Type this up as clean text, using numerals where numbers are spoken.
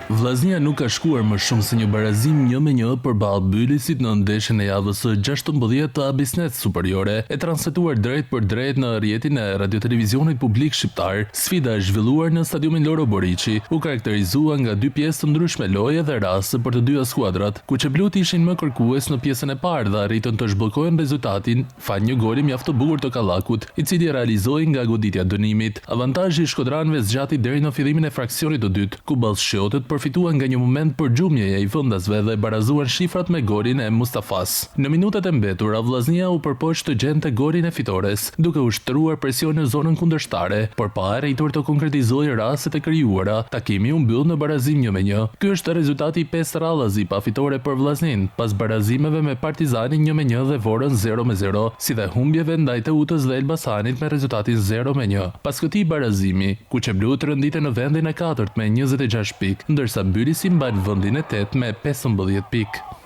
Vllaznia nuk ka shkuar më shumë se një barazim 1-1 përballë Bylisit në ndeshjen e javës së 16 të Abissnet Superiore, e transmetuar drejtpërdrejt në rrjetin e Radiotelevizionit Publik Shqiptar. Sfida e zhvilluar në stadiumin Loro Boriçi u karakterizua nga dy pjesë të ndryshme loje dhe raste për të dyja skuadrat. Kuqeblutë ishin më kërkues në pjesën e parë dhe arritën të zhbllokojnë rezultatin falë një goli mjaft të bukur të Kallakut, i cili realizoi nga goditja e dënimit. Avantazhi i shkodranëve zgjati deri në fillimin e fraksionit të dytë, ku ballshqotët përfituan nga një moment përgjumjeje i vendasve dhe barazuan shifrat me golin e Mustafas. Në minutat e mbetura, Vllaznia u përpoq të gjente golin e fitores, duke ushtruar presion në zonën kundërshtare, por pa arritur të konkretizojë rastet e krijuara, takimi u mbyll në barazim 1-1. Ky është rezultati i pestë radhazi pa fitore për Vllazninë, pas barazimeve me Partizanin 1-1 dhe Vorën 0-0, si dhe humbjeve ndaj Teutës dhe Elbasanit me rezultatin 0-1. Pas këtij barazimi, kuqeblutë renditen në vendin e katërt me 26 pikë, ndërsa Bylisi mban vendin e tetë me 15 pikë.